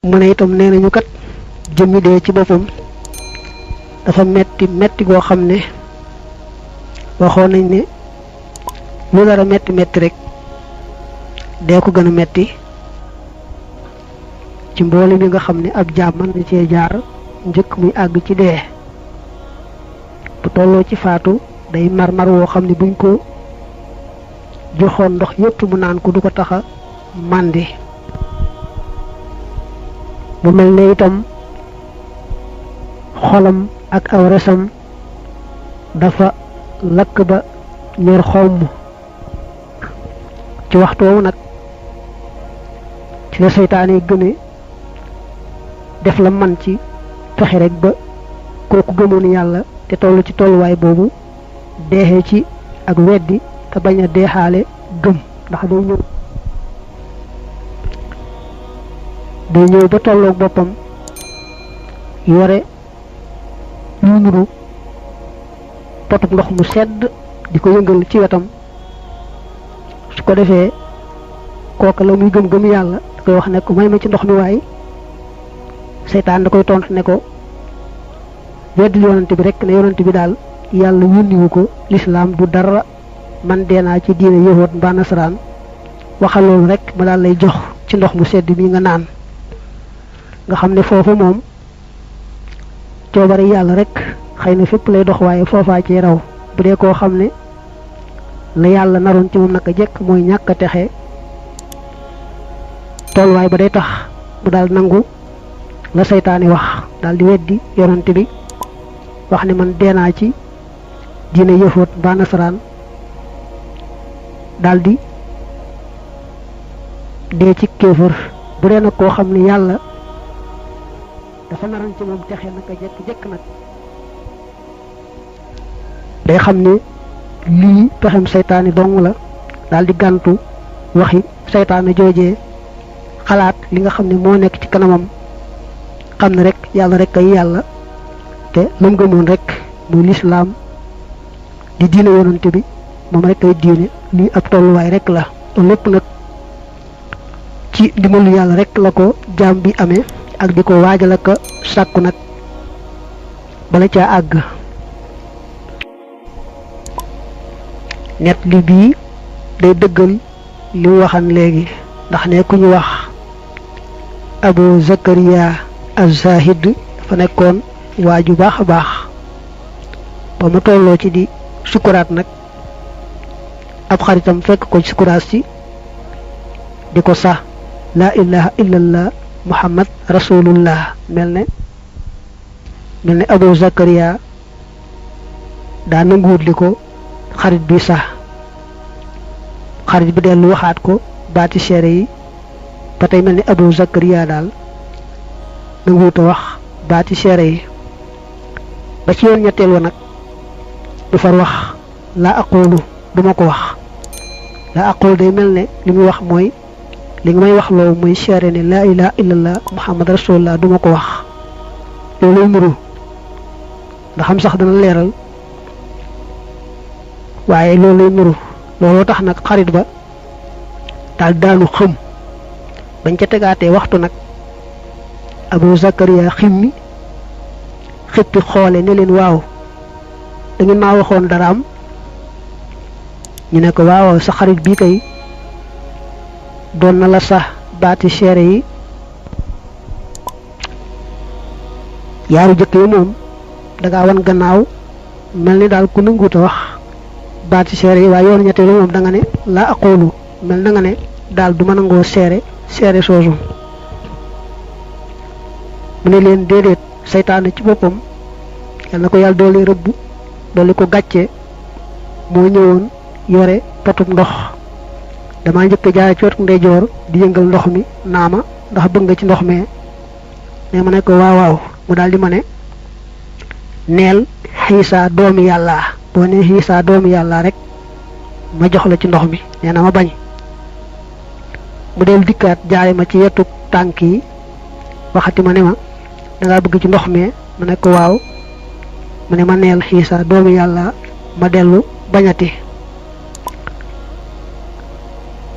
mu ne itam nee nañu kat jëmmi dee ci boppam dafa metti metti goo xam ne waxoon nañ ne lu dara metti metti rek dee ko gën a metti ci mboolem yi nga xam ne ab jaam mën na cee jaar njëkk muy àgg ci dee bu tolloo ci faatu day mar woo xam ne buñ ko joxoon ndox yépp mu naan ko du ko taxa màndi mu mel ne itam xolam ak aw resam dafa lakk ba ñor xomm ci waxtu woowu nag ci la seytaane gëne def la man ci fexe rek ba kooku gëmoon yàlla te toll ci tolluwaay boobu deexee ci ak weddi te bañ a deexaale gëm ndax day ñëw ba tolloog boppam yore lu nuru potub ndox mu sedd di ko yëngal ci wetam su ko defee kooka la muy gëm yàlla da koy wax ne ko may ma ci ndox mi waay seytaan da koy tontu ne ko weddil yonante bi rek ne yonante bi daal yàlla yónniwu ko lislaam du dara man dee naa ci diine yahuud mbaa nasaraan waxal loolu rek ma daal lay jox ci ndox mu sedd mi nga naan nga xam ne foofu moom coobare yàlla rek xëy na fépp lay dox waaye foofaa ci raw bu dee koo xam ne la yàlla naroon ci moom naka jekk mooy ñàkk a texe tolluwaay ba day tax mu daal nangu la seytaane wax daal di weddi yonante bi wax ne man dee naa ci diine yahuud mbaa nasaraan daal di dee ci kéefër bu dee nag koo xam ne yàlla dafa naroon ci moom texe naka jekk nag day xam ne lii pexem seytaane dong la daal di gàntu waxi seytaane joojee xalaat li nga xam ne moo nekk ci kanamam xam ne rek yàlla rek ay yàlla te lam gëmoon rek muy lislaam di diine yonante bi moom rek ay diine lii ab tolluwaay rek la lépp nag ci ndimbalu yàlla rek la ko jaam bi amee ak di ko waajal ak sàkku nag bala caa àgg net li bii day dëggal li mu waxan léegi ndax ne ku ñu wax Abu Zakariya az-Zahid dafa nekkoon waaju baax a baax ba mu tolloo ci di sukuraat nag ab xaritam fekk ko ci sukuraat si di ko sax laa ilaha illallah muhammad rasulullah mel ne Abu Zakariya daa nanguwut li ko xarit bi sax xarit bi dellu waxaat ko baati seere yi ba tey mel ni Abu Zakariya daal nanguwut a wax baati seere yi ba ci yoon ñetteel wa nag du far wax laa aqulu duma ko wax laa aqulu day mel ne li muy wax mooy li nga may wax loolu muy seere ne laa ilaha illallah muhammad rasulullah duma ko wax loolu lay muru ndax xam sax dana leeral waaye loolu lay nuru looloo tax nag xarit ba daal daanu xëm bañ ca tegaatee waxtu nag Abu Zakariya ximmi xippi xoole ne leen waaw da ngeen maa waxoon dara am ñu ne ko waaw sa xarit bii kay doon na la sax baati seere yi yaaru jëkk yi moom dangaa wan gannaaw mel ni daal ku nanguut a wax baati seere yi waaye yoonu ñetteelu moom da nga ne laa aqulu mel na nga ne daal du ma nangoo seere soosu mu ne leen déedéet seytaane ci boppam yal na ko yàlla doole rëbb doole ko gàcce moo ñëwoon yore potub ndox damaa njëkk jaare ci wetu ndeyjoor di yëngal ndox mi naama ndax bëgg nga ci ndox mee ne ma ne ko waaw mu daal di ma ne neel xiisa doomi yàlla boo ne xiisa doomi yàlla rek ma jox la ci ndox mi nee na ma bañ mu del dikkaat jaare ma ci yetu tànk yi waxati ma ne ma dangaa bëgg ci ndox mi ma ne ko waaw mu ne ma neel xiisa doomi yàlla ma dellu bañati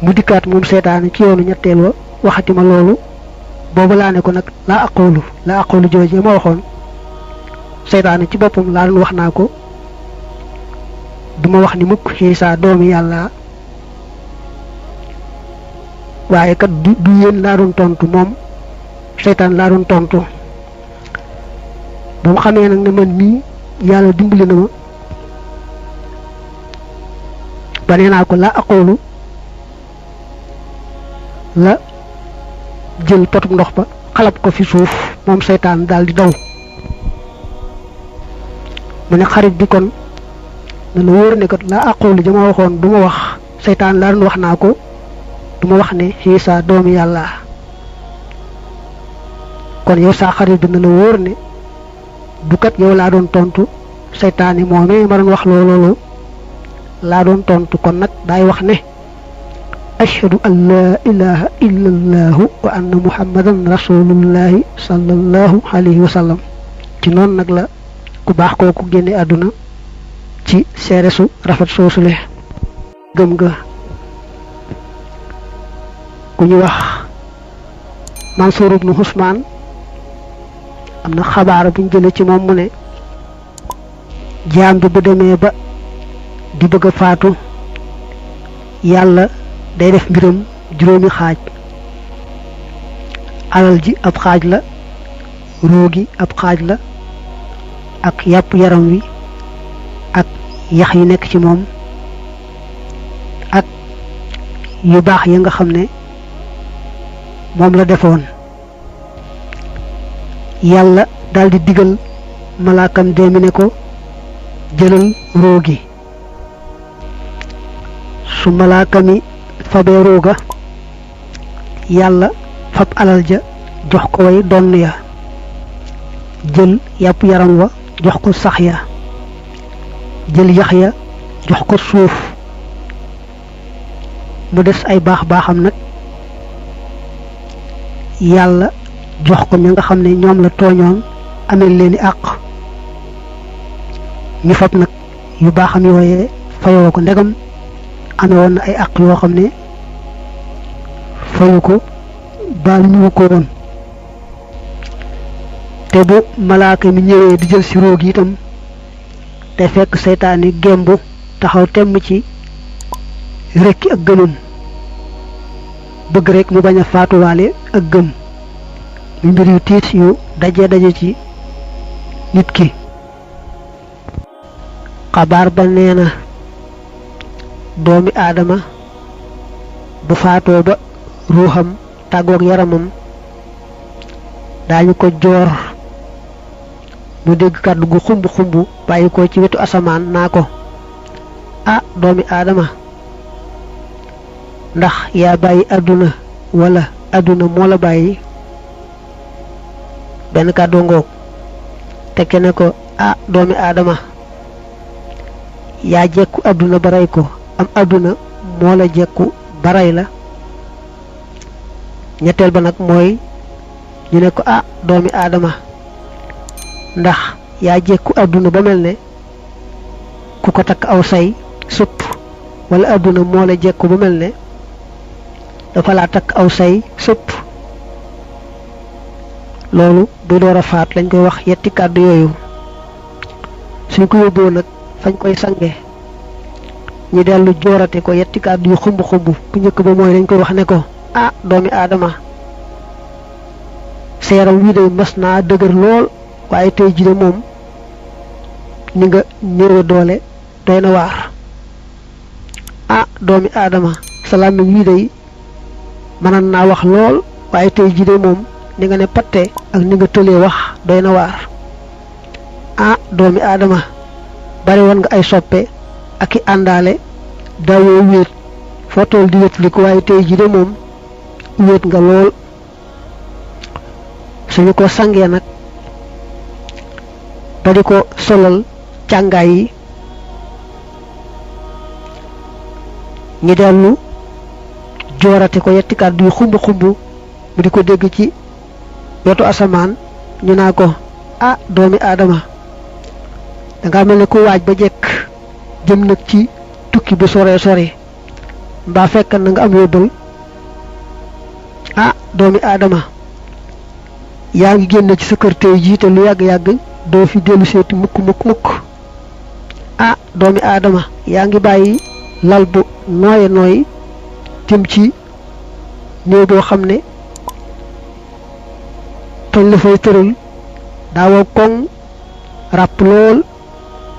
mu dikkaat moom seetaane ci yoonu ñetteel wa waxati ma loolu boobu laa ne ko nag laa aqulu jooje ma waxoon seytaane ci boppam laa doon wax naa ko duma wax ni mukk Xiisa doomi yàlla waaye kat du yéen laa doon tontu moom seytaan laa doon tontu ba mu xamee nag ne man mii yàlla dimbali na ma ba nee naa ko laa aqulu la jël potum ndox ba xalab ko fi suuf moom seytaan daal di daw mu ne xarit bi kon na la wóor ne kat laa aqulu jama waxoon du ma wax seytaan laa doon wax naa ko du ma wax ne Xiisa doomi yàlla kon yow saa xarit bi na la wóor ne du kat yow laa doon tontu seytaane moomee ma doon wax loolu laa doon tontu kon nag daay wax ne ashhadu an laa ilaha illa allahu wa anna muhammadan rasulullahi sallallahu alayhi wa sallam ci noonu nag la ku baax kooku génne àdduna ci seere su rafet soosule gëm nga ku ñu wax Mansuur ibnu Usmaan am na xabaar buñ jële ci moom mu ne jaam bi bu demee ba di bëgg a faatu yàlla day def mbiram juróomi xaaj alal ji ab xaaj la ruugi ab xaaj la ak yàpp yaram wi ak yax yi nekk ci moom ak yu baax yi nga xam ne moom la defoon yàlla daldi digal malaakam dee mi ne ko jëlal ruugi su malaakami fabee ruuga yàlla fab alal ja jox ko way donn ya jël yàpp yaram wa jox ko sax ya jël yax ya jox ko suuf mu des ay baax-baaxam nag yàlla jox ko ña nga xam ne ñoom la tooñoon amel leeni àq ñu fab nag yu baaxam yooyee fayoo ko ndegam amee woon na ay àq yoo xam ne fayu ko baal ñu ko woon te bu malaaka mi ñëwee di jël si roog itam te fekk seytaane gembu taxaw temm ci rekki ak gëmam bëgg rek mu bañ a faatuwaale ak gëm mu mbir yu tiit yu daje ci nit ki xabaar ba nee na doomi aadama bu faatoo ba ruuxam tàggoog yaramam daañu ko joor mu dégg kàddu gu xumb bàyyi ko ci wetu asamaan naa ko ah doomi aadama ndax yaa bàyyi àdduna wala àdduna moo la bàyyi benn kàddu ngoog tekke ne ko ah doomi aadama yaa jekku àdduna ba rey ko am àdduna moo la jekku ba rey la ñetteel ba nag mooy ñu ne ko ah doomi aadama ndax yaa jekku àdduna ba mel ne ku ko takk aw say supp wala àdduna moo la jekku ba mel ne dafa laa takk aw say supp loolu bu door a faat lañ koy wax yetti kàddu yooyu suñ ko yóbboo nag fañ koy sange ñu dellu joorate ko yetti kàddu yu xumb bu njëkk ba mooy dañ koy wax ne ko ah doomi aadama sa yaram wii day mas naa dëgër lool waaye tey jii de moom ni nga néewe doole doy na waar ah doomi aadama sa làmmiñ wii day mënan naa wax lool waaye tey jii de moom ni nga ne patte ak ni nga tëlee wax doy na waar ah doomi aadama bari woon nga ay soppe ak i àndaale daawoo wéet foo toll di wéet li ko waaye tey jii de moom wéet nga lool suñu ko sangee nag ba di ko solal càngaay yi ñi dellu joorate ko yetti kàddu yu xumb mu di ko dégg ci wetu asamaan ñu naa ko ah doomi aadama danga mel ne ku waaj ba jekk jëm nag ci tukki bu sore mbaa fekk na nga am yóbbal ah doomi aadama yaa ngi génn ci sa kër tey jii te lu yàgg-yàgg doo fi dellu seeti mukk ah doomi aadama yaa ngi bàyyi lal bu nooye nooy jëm ci néew boo xam ne fañ la fay tëral daawoo koŋ ràpp lool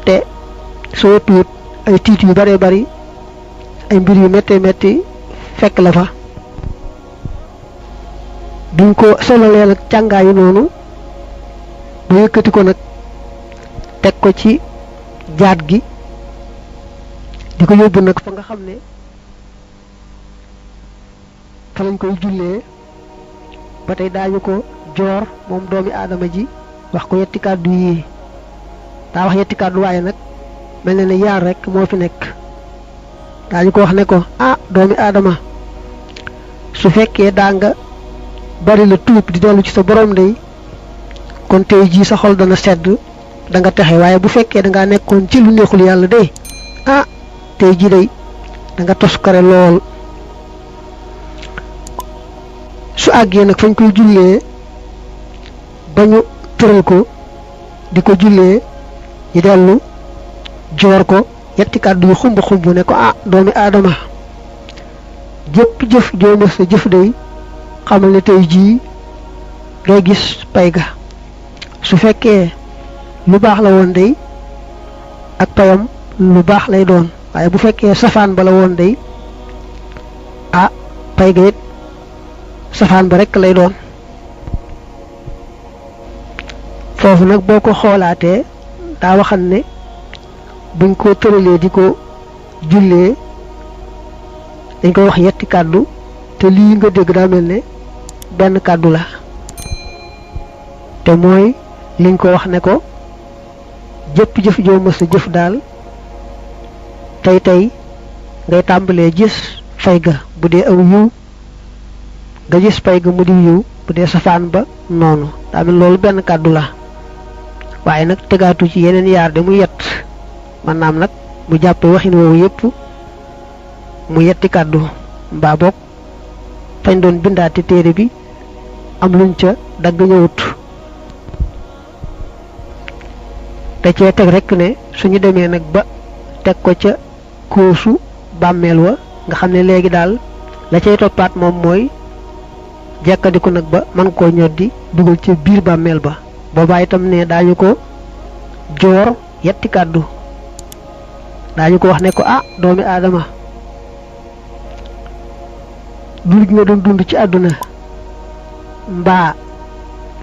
te soo tuut ay tiit yu bare bari ay mbir yu metti fekk la fa duñ ko sololee nag càngaayu noonu ba yëkkati ko nag teg ko ci jaat gi di ko yóbbu nag fa nga xam ne fa lañ koy jullee ba tey daañu ko joor moom doomi aadama ji wax ko yetti kàddu yi daa wax yetti kàddu waaye nag mel na ne yaar rek moo fi nekk daañu ko wax ne ko ah doomi aadama su fekkee daa nga bari la tuub di dellu ci sa borom day kon tey jii sa xol dana sedd da nga texe waaye bu fekkee da ngaa nekkoon ci lu neexul yàlla day ah tey jii day da nga toskare lool su àggee nag fañ koy jullee ba ñu tëral ko di ko jullee ñu dellu joor ko yetti kàddu yu xumb ne ko ah doomi aadama jëpp jëf joo mës sa jëf day xamal ne tey jii ngay gis pay ga su fekkee lu baax la woon day ak payam lu baax lay doon waaye bu fekkee safaan ba la woon day ah pay ga it safaan ba rekk lay doon foofu nag boo ko xoolaatee daa waxal ne buñ ko tëralee di ko jullee dañ koy wax yetti kàddu te lii nga dégg daa mel ne benn kàddu la te mooy liñ ko wax ne ko jëpp jëf joo mës a jëf daal tey ngay tàmbalee gis fay ga bu dee aw yiw nga gis pay ga mu di yiw bu dee safaan ba noonu daa mel loolu benn kàddu la waaye nag tegaatu ci yeneen yaar de mu yett man naam nag mu jàppee waxin woowu yépp mu yetti kàddu mbaa boog fañ doon bindaati téere bi am luñ ca dagg ñëwut te cee teg rekk ne suñu demee nag ba teg ko ca kóosu bàmmeel wa nga xam ne léegi daal la cay toppaat moom mooy jekkandiku nag ba man koo ñoddi dugal ca biir bàmmeel ba boobaa itam ne daañu ko joor yetti kàddu daañu ko wax ne ko ah doomi aadama dund gi nga doon dund ci àdduna mbaa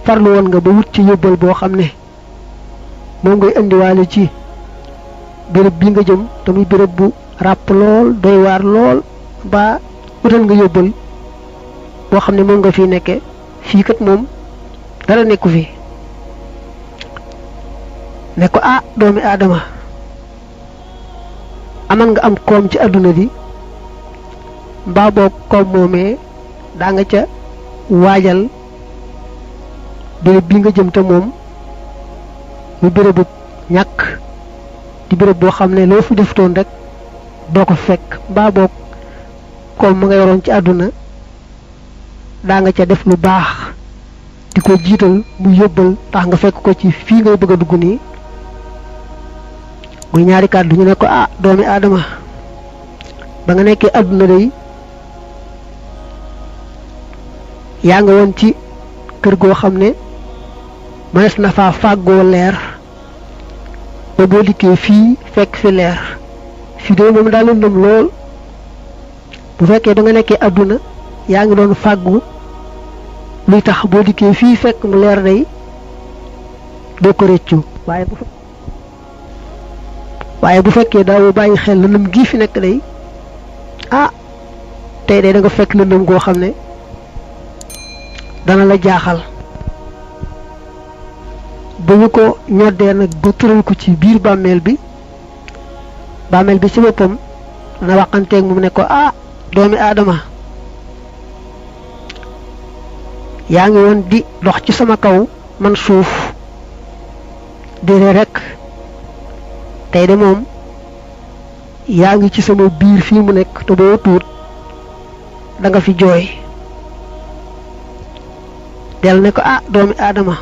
farlu woon nga ba wut ci yóbbal boo xam ne moom ngay indiwaale ci béréb bi nga jëm te muy béréb bu ràpp lool doy waar lool mbaa wutal nga yóbbal boo xam ne moom nga fi nekke fii kat moom dara nekku fi ne ko ah doomi aadama aman nga am koom ci àdduna bi mbaa boog koom moomee daa nga ca waajal béréb bi nga jëm te moom mu bérébu ñàkk di béréb boo xam ne loo fi defutoon rek doo ko fekk mbaa boog koom ma nga yoroon ci àdduna daa nga ca def lu baax di ko jiital mu yóbbal tax nga fekk ko ci fii ngay bëgg a dugg nii muy ñaari kàddu ñu ne ko ah doomi aadama ba nga nekkee àdduna day yaa nga woon ci kër goo xam ne mënees na faa fàggoo leer ba boo dikkee fii fekk fi leer fii de moom daal lëndëm lool bu fekkee da nga nekkee àdduna yaa ngi doon fàggu luy tax boo dikkee fii fekk mu leer day doo ko réccu waaye bu fekkee daawoo bàyyi xel lëndëm gii fi nekk day ah tey day da nga fekk lëndëm goo xam ne dana la jaaxal bu ñu ko ñoddee nag ba tëral ko ci biir bàmmeel bi ci boppam dana waxanteeg moom ne ko ah doomi aadama yaa ngi woon di dox ci sama kaw man suuf dire rek tey de moom yaa ngi ci sama biir fii mu nekk te boo tuut da nga fi jooy del ne ko ah doomi aadama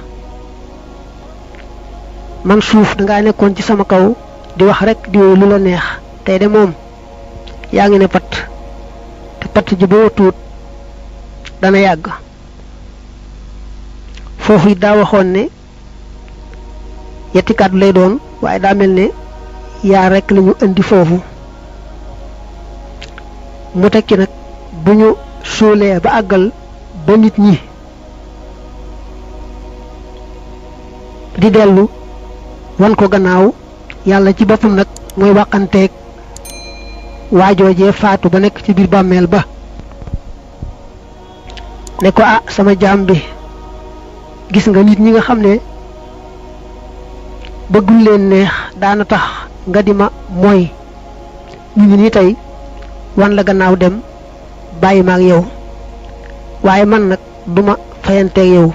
man suuf dangaa nekkoon ci sama kaw di wax rek di lu la neex tey de moom yaa ngi ne pat te pat ji boo tuut dana yàgg foofu it daa waxoon ne yetti kàddu lay doon waaye daa mel ne yaa rek lañu indi foofu mu tekki nag bu ñu suulee ba àggal ba nit ñi di dellu wan ko gannaaw yàlla ci boppam nag mooy waxanteeg waajoojee faatu ba nekk ci biir bàmmeel ba ne ko ah sama jaam bi gis nga nit ñi nga xam ne bëggul leen neex daana tax nga di ma mooy ñu ngi nii tey wan la gannaaw dem bàyyi ma ak yow waaye man nag duma fayanteeg yow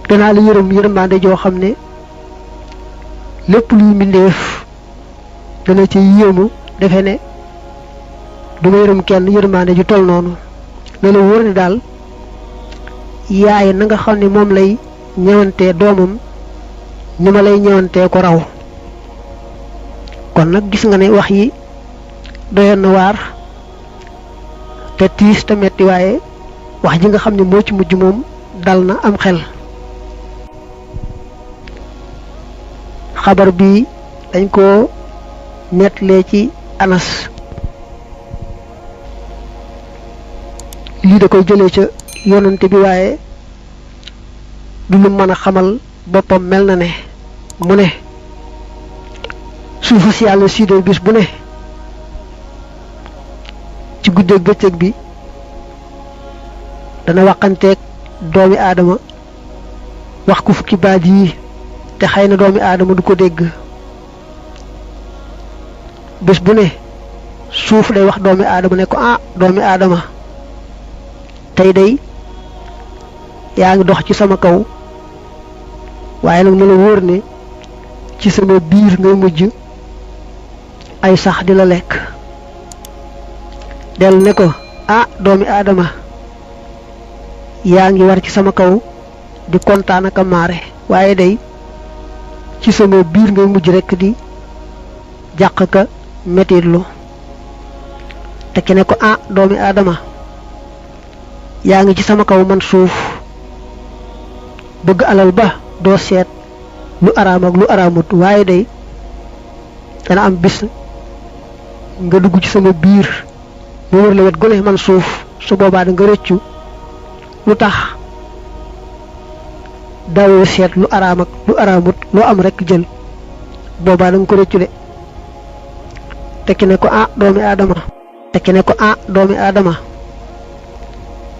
danaa la yërmande joo xam ne lépp luy mbindeef dana ci yéemu defe ne duma yërëm kenn yërmande ju tol noonu ne la wóor ni daal yaay na nga xam ne moom lay ñëwantee doomam ni ma lay ñëwantee ko raw kon nag gis nga ne wax yi doyoon na waar te tiis te metti waaye wax ji nga xam ne moo ci mujj moom dal na am xel xabar bi dañ ko nettalee ci Anas lii da koy jëlee ca yonante bi waaye du lu mën a xamal boppam mel na ne mu ne suufa si yàlla siidee bis bu ne ci guddeeg bëccëg bi dana waxanteeg doomi aadama wax ko fukki baat yi te xëy na doomi aadama du ko dégg bés bu ne suuf day wax doomi aadama ne ko ah doomi aadama tey day yaa ngi dox ci sama kaw waaye nag na la wóor ne ci sama biir ngay mujj ay sax di la lekk del ne ko ah doomi aadama yaa ngi war ci sama kaw di kontaan ak a maare waaye day ci sama biir ngay mujj rekk di jàq ka metitlu te ki ne ko ah doomi aadama yaa ngi ci sama kaw man suuf bëgg alal ba doo seet lu araam ak lu araamut waaye day dana am bis nga dugg ci sama biir mu wër la wet gone man suuf su boobaa da nga rëccu lu tax dawoo seet lu araam ak lu araamut loo am rekk jël boobaa da nga ko rëccu de tekki ne ko ah doomi aadama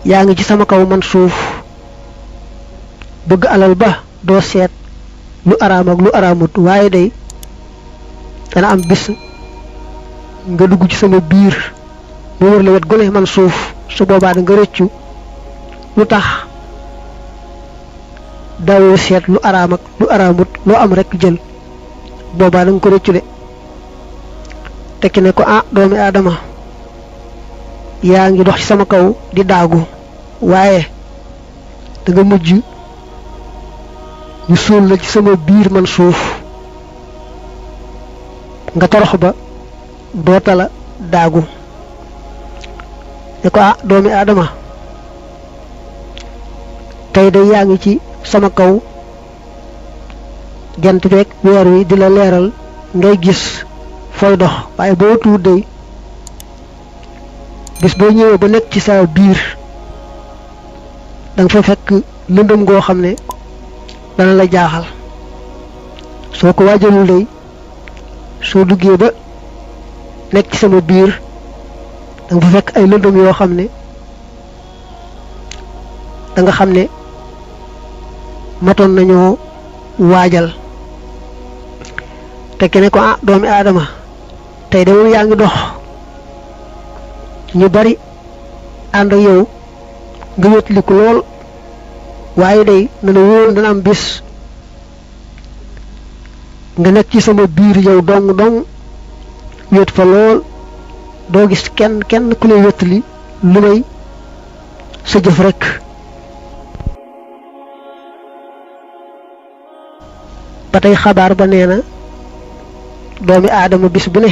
yaa ngi ci sama kaw man suuf bëgg alal ba doo seet lu araam ak lu araamut waaye day dana am bis nga dugg ci sama biir mu wër la wet gone man suuf su boobaa da nga rëccu lu tax dawoo seet lu araam ak lu araamut loo am rekk jël boobaa da nga ko rëccu de tekki ne ko ah doomi aadama yaa ngi dox ci sama kaw di daagu waaye da nga mujj ñu suul la ci sama biir man suuf nga torox ba dootala daagu ne ko ah doomi aadama tey day yaa ngi ci sama kaw jant beeg weer wi di la leeral ngay gis fooy dox waaye boo tuut day bis boo ñëwee ba nekk ci sa biir da nga fa fekk lëndëm goo xam ne dana la jaaxal soo ko waajalul day soo duggee ba nekk ci sama biir da nga fa fekk ay lëndëm yoo xam ne da nga xam ne matoon nañoo waajal te ki ne ko ah doomi aadama tey de moom yaa ngi dox ñu bari ànd ak yow nga wétliku lool waaye day na la wóor dana am bis nga nekk ci sama biir yow dong wét fa lool doo gis kenn ku lay wétli lu may sa jëf rekk ba tey xabaar ba nee na doomi aadama bis bu ne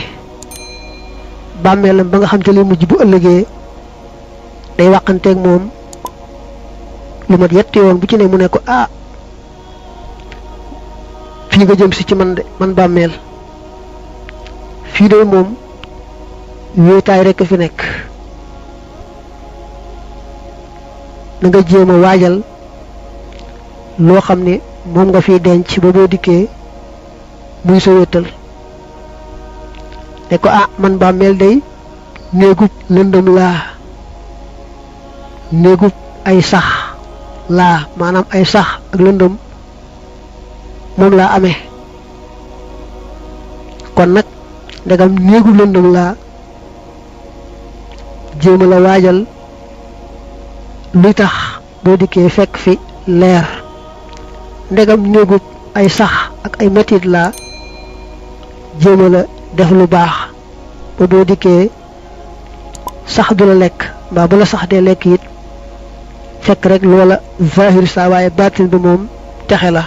bàmmeelam ba nga xam te li mujj bu ëllëgee day waxanteeg moom lu mat yetti yoon bu ci ne mu ne ko ah fii nga jëm si ci man de man bàmmeel fii de moom wéetaay rekk fi nekk na nga jéem a waajal loo xam ne moom nga fiy denc ba boo dikkee muy sa wéttal ne ko ah man bàmmeel day néegub lëndëm laa néegub ay sax laa maanaam ay sax ak lëndëm moom laa amee kon nag ndegam néegub lëndëm laa jéema la waajal luy tax boo dikkee fekk fi leer ndegam néegub ay sax ak ay metit laa jéema la def lu baax ba boo dikkee sax du la lekk mbaa bu la sax dee lekk it fekk rek loola zahir saa waaye baatin bi moom texe la